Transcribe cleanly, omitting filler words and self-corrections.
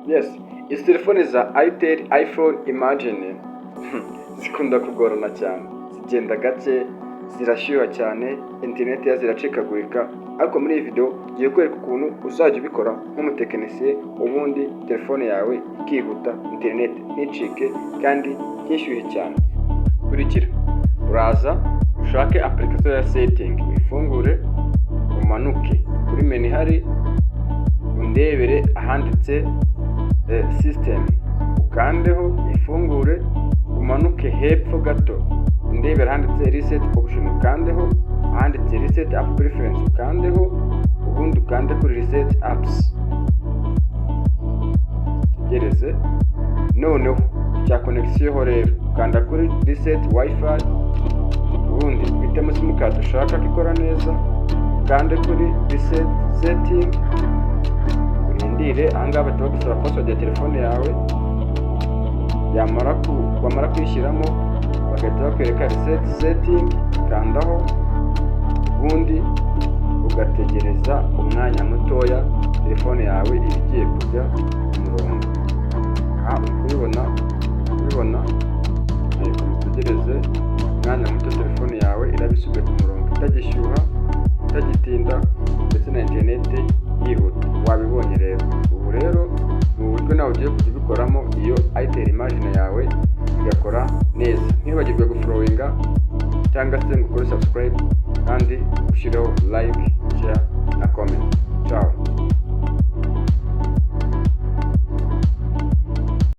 Yes, izi telefone za itel, iPhone, Imagine zikunda kugorana cyane, zigenda gake, zirashyuha cyane, interineti yazo ziracikagurika. Ariko muri iyi video ngiye kwereka ukuntu uzajya ubikora nk'umutekinisiye, ubundi telefone yawe ikihuta, interineti nticike kandi ntishyuhe cyane. Kurikira, uraza ushake application ya setting, uyifungure, umanuke kuri menu ihari, undebere ahanditse system, ukandeho ifungure, umanuke hepfo gato, undebere ahanditse reset option, ukandeho, ahanditse reset app preference ukandeho, ubundi ukande kuri reset apps, tegereze. Noneho cya connection ho rero, ukanda kuri reset WiFi, ubundi uhitemo simukadi ushaka ko ikora neza, ukande kuri reset setting, urindire. Ahangaha bahita bagusaba password ya telefone yawe, yamara ku wamara kuyishyiramo bagahita bakwereka reset setting, kandaho, ubundi ugategereza umwanya mutoya, telefone yawe iba igiye kujya ku murongo. Aha uri kubibona, kubibona, utegereze umwanya muto, telefone yawe iraba isubiye ku murongo, itagishyuha, itagitinda, ndetse na interineti yihuta. Wabibonye rero. Ubu rero ni uburyo nawe ugiye kujya ubikoramo, iyo itel Imagine yawe igakora neza.